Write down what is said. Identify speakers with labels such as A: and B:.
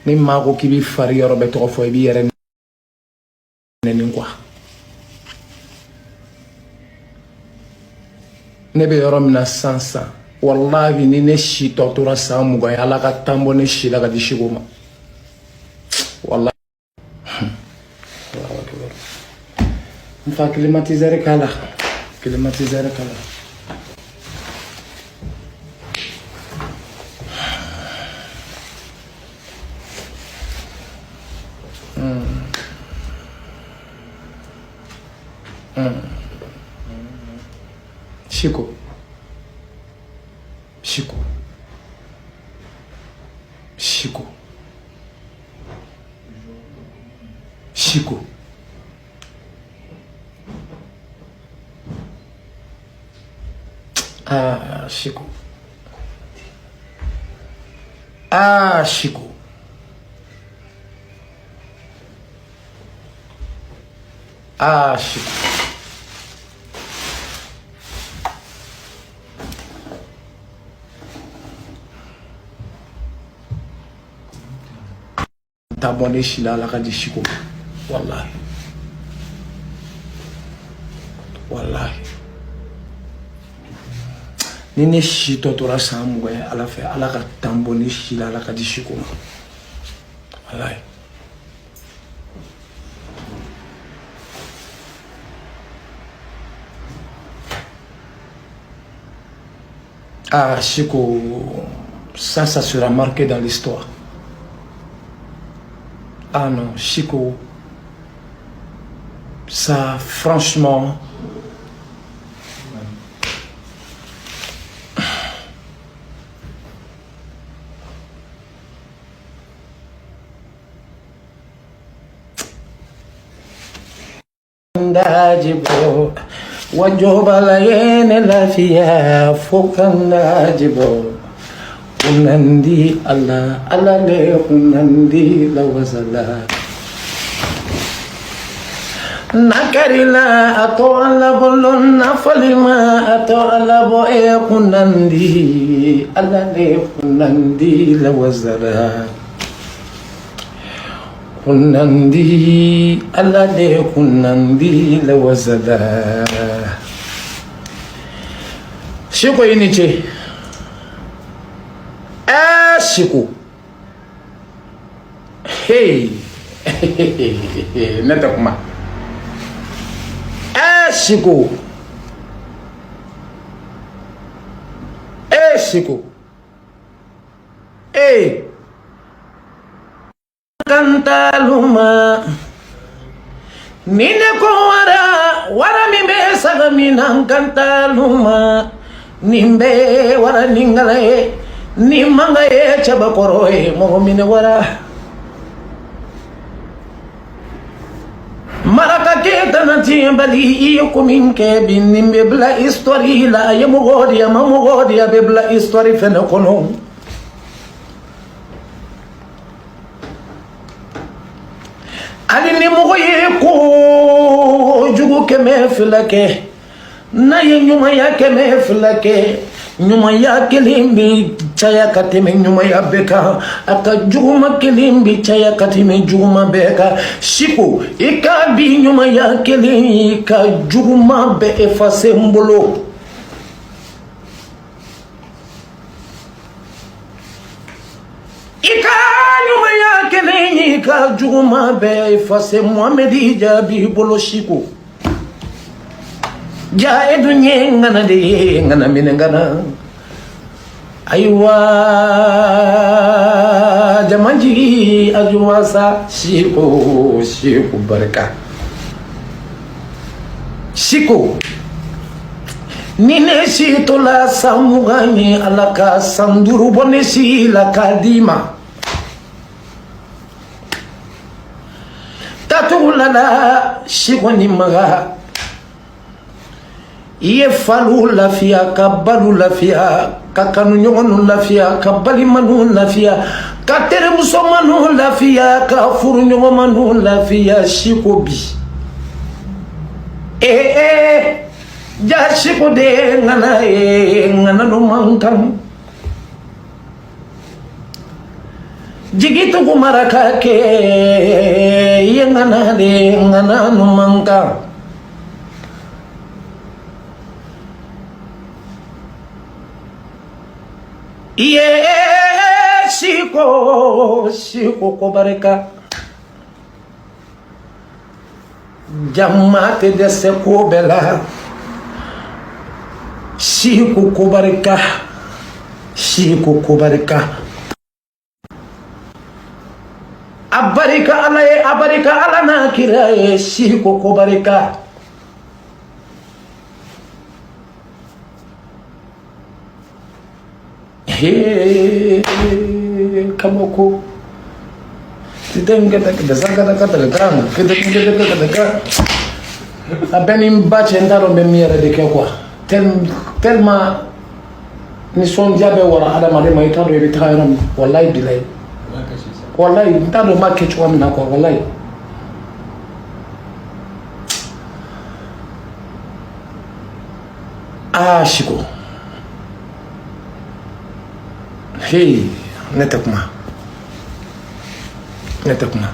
A: Ni maa ko k'i b'i fari yɔrɔ bɛɛ tɔgɔ fɔ, i b'i yɛrɛ nɛni quoi. Ne bɛ yɔrɔ min na sisan sisan, walahi, ni ne si tɔ tora san 20 ye, Ala ka tan bɔ ne si la ka di Siko ma, walahi. N fa, climatiseur k'a la, climatiseur k'a la. Chico, Chico, Chico, Chico. Ah, Chico. Ah, Chico. Ah, Chico. Ta bɔ ne si la, Ala ka di Chico ma. Wallahi. Wallahi. Ni ne si tɔ tora san 20 ye, Ala fɛ, Ala ka tan bɔ ne si la, Ala ka di Chico ma. Wallahi. Ah, Chico, ça sera marqué dans l'histoire. Ah non, Chico, ça, franchement, dajibo wajobala yene lafiya fo kan dajibo kunandi Allah, Allah le kunandi lawasala nakarila ato Allah bolo nafalima ato Allah bo e kunandi Allah le kunandi lawasala kunandi Allah le kunandi lawasala. Siko, i ni ce. Ɛɛ, Siko, hey, ne tɛ kuma. Ɛɛ, Siko, ee, Siko, ee, kantaluma ni ne ko wara wara min bɛ saga min na, kantaluma nin bɛ wara ni ngala ye, ni manga ye, cɛbakɔrɔ ye, mɔgɔ minɛ wara. Maraka keta na tiɲɛ bali, i ye ko min kɛ bi, nin bɛ bila histoire la. A ye mɔgɔ di, a ma mɔgɔ di, a bɛ bila histoire fɛnɛ kɔnɔ. Hali ni mɔgɔ ye ko jugu 200 kɛ, n'a ye ɲumanya 200 kɛ, ɲumanya kelen bɛ caya ka tɛmɛ ɲumanya bɛɛ kan, a ka juguma kelen bɛ caya ka tɛmɛ juguma bɛɛ kan. Siko, i ka bi ɲumanya kelen, i ka juguma bɛɛ effacer n bolo. I ka ɲumanya kelen, i ka juguma bɛɛ effacer Mohamɛdi Jaabi bolo. Siko ja, e dun ye ŋana de ye, ŋana minɛ ŋana. Ayiwa, jamajigi ajuwasa. Siko, Siko barika. Siko, ni ne si tola san 20 ye, Ala ka san 5 bɔ ne si la k'a d'i ma. Tatugu la, Siko ni maga, i ye falu lafiya, ka balu lafiya, ka kanuɲɔgɔnw lafiya, ka balimanu lafiya, ka terimusomanu lafiya, ka furuɲɔgɔnmanu lafiya. Siko bi, ee, ja, Siko de ŋana ye, ŋana no man kan. Jigi tugu maraka kɛ ye ŋana de ŋana ɲuman kan. I ye siko siko ko barika. Jama tɛ dɛsɛ ko bɛɛ la. Siko ko barika. Siko ko barika. A barika Ala ye, a barika Ala n'a kira ye, siko ko barika. He kabako. A bɛ ni n ba cɛ n t'a dɔn n bɛ min yɛrɛ de kɛ quoi. Tellement nisɔndiya bɛ wara adamaden ma i t'a dɔn i bɛ taga yɔrɔ min walayi bilayi walayi n t'a dɔn n b'a kɛ cogoya min na quoi walayi. Aa siko hey ne tɛ kuma ne tɛ kuma.